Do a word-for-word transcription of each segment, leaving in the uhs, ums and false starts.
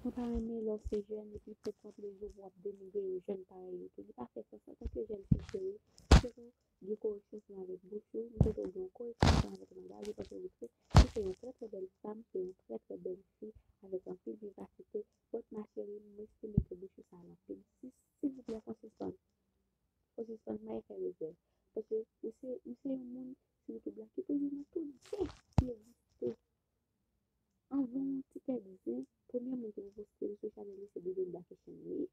Mwen pa renmen lè w se jèn epi pou pran plezi w pou w ap denigre yon jèn parèy ou tou. Li pa fè sans antanke jèn fi cheri. M swete w gen koreksyon ansanm avèk bouch ou. M swete w gen yon koreksyon ansanm avèk langaj ou paske ou se, ou se yon trè trè bèl fanm, se yon trè trè bèl fi avèk anpil vivasite. But ma chérie, m estime ke bouch ou sal anpil. Si, silvouplè, Fonsispann. Fonsispann, mwen fè rezèv. Paske ou se, ou se yon moun sou YouTube la ki toujou nan tout zen ki egziste. Anvan w ti kèk zen, premye moun ki pou poste l sou chanèl li se Doudoune Black Echine li ye.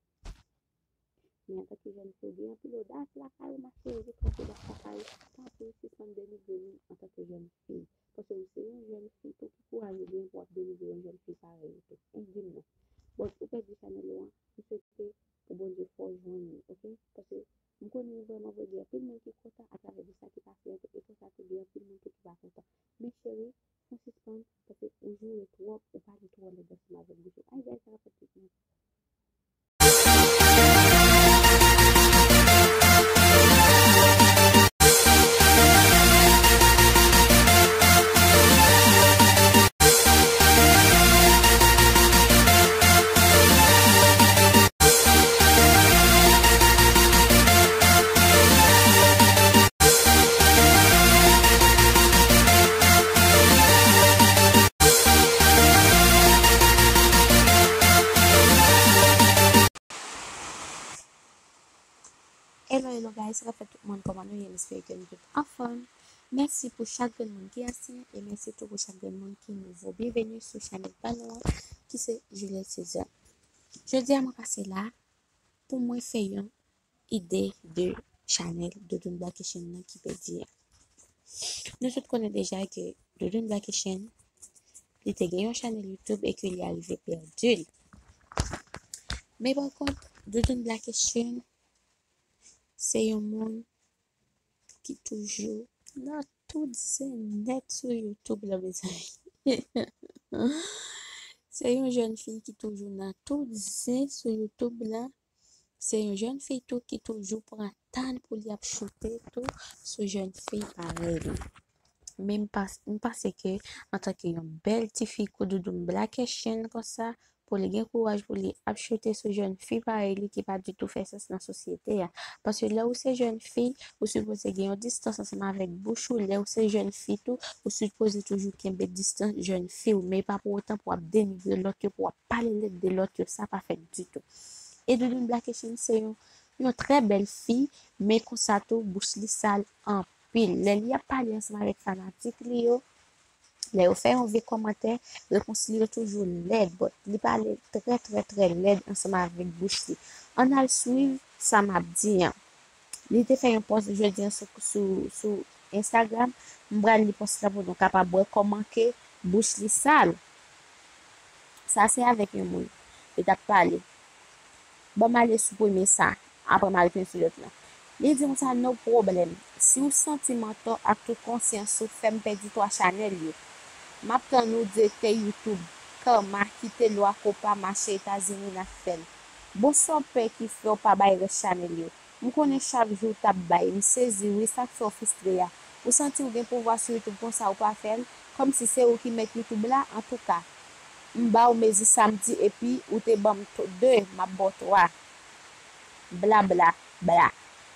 Men antanke jèn fi, ou gen anpil odas lakay ou, ma chérie, ou gen twòp odas lakay ou. Tanpri, sispann denigre nou antanke jèn fi. Paske ou se yon jèn fi tou ki kouraje gen pou w ap denigre yon jèn fi parèy ou tou. Hein, di m non. Bon, ou pèdi chanèl ou an, m swete pou Bondye fè w jwenn li, oke? Paske m konnen vrèman vre gen anpil moun ki kontan atravè de sa ki pase an tou, e konsa tou gen anpil moun tou ki pa kontan. Men cheri, fè w sispann, paske ou joure twòp, ou pale twò lèd ansanm avèk bouch ou. Ay, guys, sa ka fè tout moun. Hello, hello guys, sa k ap fèt tout moun, kòman nou ye? M espere ke nou tout anfòm. Mèsi pou chak grenn moun ki ansyen e mèsi tou pou chak grenn moun ki nouvo. Byenveni sou chanèl pa nou an, ki se Juliette César. Jodi a mwen pase la pou mwen fè yon ide de chanèl Doudoune Black Echine nan ki pèdi an. Nou tout konnen deja ke Doudoune Black Echine, li te gen yon chanèl YouTube e ke li arive pèdi l. Men pa kont, Doudoune Black Echine, se yon moun ki toujou nan tout zen nèt sou YouTube la, mezanmi. Se yon jèn fi ki toujou nan tout zen sou YouTube la. Se yon jèn fi tou ki toujou pran tan l pou li ap choute tou sou jèn fi parèy li. Men m pas-, m panse ke antanke yon bèl ti fi kou Doudoune Black Echine konsa, pou li gen kouraj pou li ap choute sou jèn fi parèy li ki pa ditou fè sans nan sosyete a. Paske lè ou se jèn fi, ou sipoze gen yon distans ansanm avèk bouch ou. Lè ou se jèn fi tou, ou sipoze toujou kenbe distans jèn fi ou. Men pa pou otan pou w ap denigre lòt yo, pou w ap pale lèd de lòt yo. Sa pa fèt ditou. E Doudoune Black Echine se yon, yon trè bèl fi, men konsa tou, bouch li sal anpil. Lè li ap pale ansanm avèk fanatik li yo, lè yo fè yon vye kòmantè, repons li yo toujou lèd, but li pale trè, trè, trè lèd ansanm avèk bouch li. Ann al swiv sa m ap di an. Li te fè yon pòs jodi an sou, sou, sou Instagram. M pral li pòs la pou nou kapab wè kòman ke bouch li sal. Sa se avèk yon moun. Li t ap pale. Ban m ale sou premye sa, apre m a retounen sou lòt lan. Li di konsa, no problem. Si w santi m antò ak tout konsyans ou, fè m pèdi twa chanèl yo. M ap tann ou direktè YouTube. Karma, kite lwa kopa mache Etazini n ap fè l. Bon, sa w pè ki fè w pa bay rès chanèl yo? M konnen chak jou w t ap bay. M sezi wi, sa k fè w fristre a. Ou santi w gen pouvwa sou YouTube konsa ou pa fè l? Kòmsi se ou ki mèt YouTube la? Antouka, m ba w mezi samdi epi ou te ban m t-, de, m ap ba w twa. Bla, bla, bla.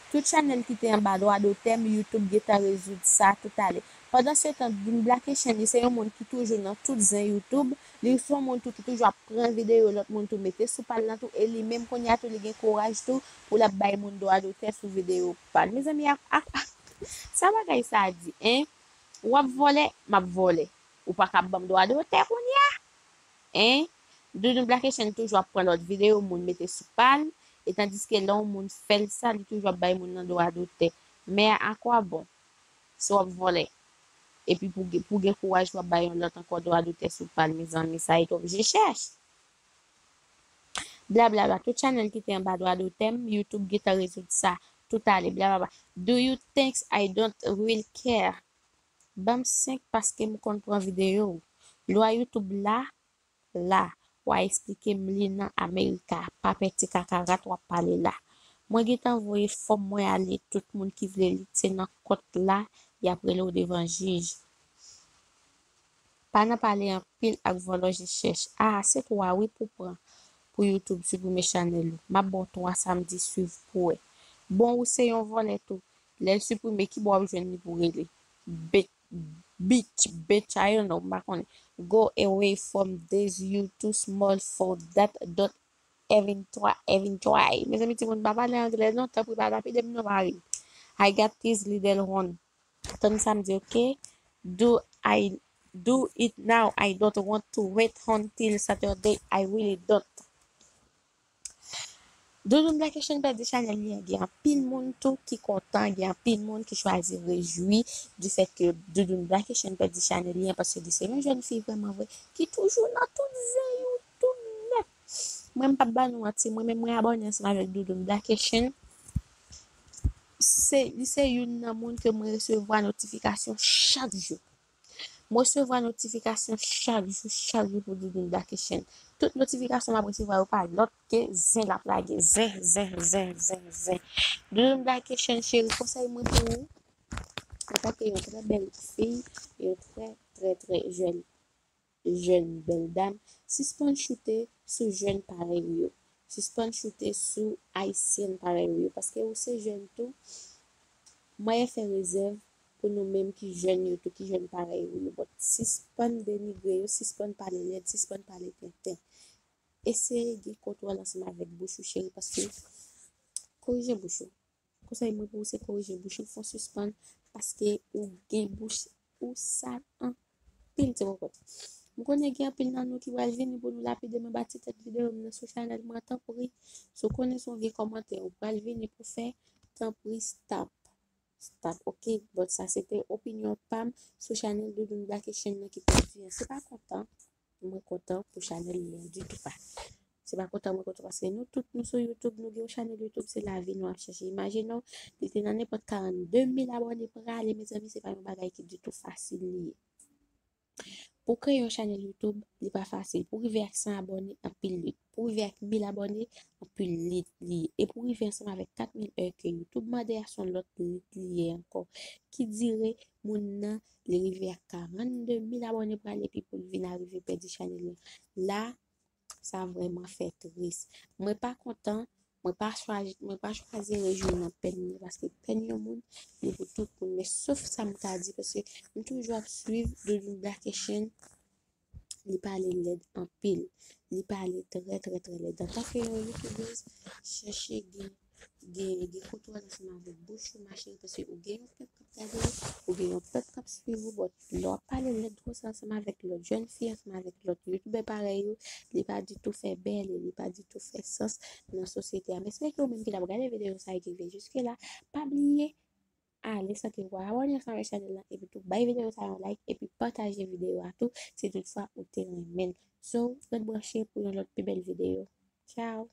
Tout chanèl ki te anba dwa dotè m, YouTube gentan rezoud sa toutalè. Pandansetan, Doudoune Black Echine, li se yon moun ki toujou nan tout zen YouTube. Li se yon moun tou ki toujou ap pran videyo lòt moun tou mete sou pa l lan tou. E li menm kounye a tou, li gen kouraj tou pou l ap bay moun dwa dotè sou videyo pa l. Mezanmi, ak, ak, ak, sa bagay sa a di, en? W ap vòlè, m ap vòlè. Ou pa ka ap ban m dwa dotè kounye a? En? Doudoune Black Echine toujou ap pran lòt videyo moun mete sou pa l, e tandiske lè yon moun fè l sa, li toujou ap bay moun nan dwa dotè. Men akwabon si w ap vòlè? Epi pou gen, pou gen kouraj pou w ap bay yon lòt ankò dwa dotè sou pa l, mezanmi, sa e twòp je chèch. Blablabla, tout chanèl ki te anba dwa dotè m, YouTube gentan rezoud sa toutalè, blablabla. Do you think I don't really care? Ban m senk paske m konn pran videyo w. Lwa YouTube la, la, w a eksplike m li nan Amerika, pa pè ti kakarat w ap pale la. Mwen gentan voye fòm mwen ale, tout moun ki vle li, se nan kòt la, y ap rele w devan jij. Pa nan pale anpil ak vòlò je chèch. Ah, se twa wi pou pran pou YouTube siprime chanèl ou. M ap ba w twa samdi swiv pou wè. Bon, ou se yon vòlè tou. Lè l siprime, ki bò w ap jwenn li pou rele? Bitch, bitch, I don't know, m pa konnen. Go away from this, you too small for that, don't even try, even try. Mezanmi, timoun, pa pale anglè non, tanpri pa lapide m non, mari m. I got this little one. Tann sa m di, ok? Do I do it now? I don't want to wait until Saturday. I really don't. Doudoune Black Haitian pèdi chanèl li an. Gen anpil moun tou ki kontan, gen anpil moun ki chwazi rejwi du fait que Doudoune Black Haitian pèdi chanèl li an, paske li se yon jèn fi vrèman vre ki toujou nan tout zen YouTube nèt. Mwen, m p ap ba nou manti, mwen menm mwen abòne ansanm avèk Doudoune Black Haitian. Se, li se youn nan moun ke mwen resevwa notifikasyon chak jou. Mwen resevwa notifikasyon chak jou, chak jou pou Doudoune Black Haitian. Tout notifikasyon m ap resevwa yo pa lòt ke zen l ap lage. Zen, zen, zen, zen, zen. Doudoune Black Haitian, cheri, konsèy mwen pou ou, antanke yon trè bèl fi, yon trè, trè, trè jèn, jèn bèl dam, sispann choute sou jèn parèy ou yo. Sispann choute sou ayisyèn parèy ou yo, paske ou se jèn tou. Mwen fè rezèv pou nou menm ki jèn yo tou, ki jèn parèy ou yo. But sispann denigre yo, sispann pale lèd, sispann pale tenten. Eseye gen kontwòl ansanm avèk bouch ou, cheri, paske korije bouch ou. Konsèy mwen pou ou se korije bouch ou, fò sispann, paske ou gen bouch ou sal anpil, ti bòkòt. M konnen gen anpil nan nou ki pral vini pou nou lapide m anba ti tèt videyo m nan sou chanèl mwen, tanpri. Si w konnen se yon vye kòmantè ou pral vini pou fè, tanpri, stop. Stop, ok? But sa se te opinyon pa m sou chanèl Doudoune Black Haitian nan ki pèdi an. Se pa kontan mwen kontan pou chanèl li an ditou pa. Se pa kontan mwen kontan, paske nou tout nou sou YouTube, nou gen yon chanèl YouTube, se lavi nou ap chèche. Imajine w, li te nan nenpòt karannde mil abòne prale, mezanmi, se pa yon bagay ki ditou fasil li ye. Pou kreye yon chanèl YouTube, li pa fasil. Pou rive ak san abòne, anpil lit. Pou rive ak mil abòne, anpil lit li ye. E pou rive ansanm avèk kat mil è ke YouTube mande a, se yon lòt lit li ye ankò. Ki dire moun nan, li rive ak karannde mil abòne prale, epi pou l vin arive pèdi chanèl li. La, sa vrèman fè tris. Mwen pa kontan, mwen pa chwazi, mwen pa chwazi rejwi nan pèn li, paske pèn yon moun, li pou tout moun. Men sof sa m ka di, paske m toujou ap swiv Doudoune Black Haitian, li pale lèd anpil. Li pale trè, trè, trè lèd. Antanke yon youtubèz, chèche gen, gen, gen kontwòl ansanm avèk bouch ou, ma chérie, paske ou gen yon pèp k ap gade w, ou gen yon pèp k ap swiv ou, but lè w ap pale lèd konsa ansanm avèk lòt jèn fi, ansanm avèk lòt youtubè parèy ou, li pa ditou fè bèl e li pa ditou fè sans nan sosyete a. M espere ke ou menm ki t ap gade videyo sa a e ki rive jiske la, pa bliye ale santi w abòne ansanm avèk chanèl la, epi tou bay videyo sa yon like, epi pataje videyo a tou, si toutfwa ou te renmen l. So, ret branche pou yon lòt pi bèl videyo. Ciao!